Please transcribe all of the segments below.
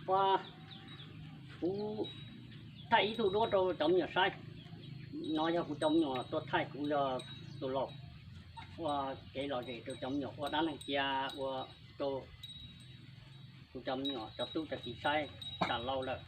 Ua, kuv thaij ib tug duab rau cov me nyuam saib. No yog kuv cov me nyuam tuaj thaij kuv yog tus laus, ua kev lom zem rau cov me nyuam, ua dab neeg cia, ua rau kuv cov me nyuam cov tub cov kiv saib tas lauj lawm.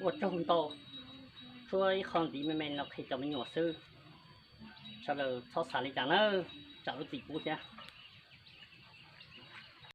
Ua tsaug ntau, tshuab ib qho ntxiv me me no qhia cov me nyuam xwb. Sawv daws txhob xav li cas nawb, tsam lub txim pub thiab.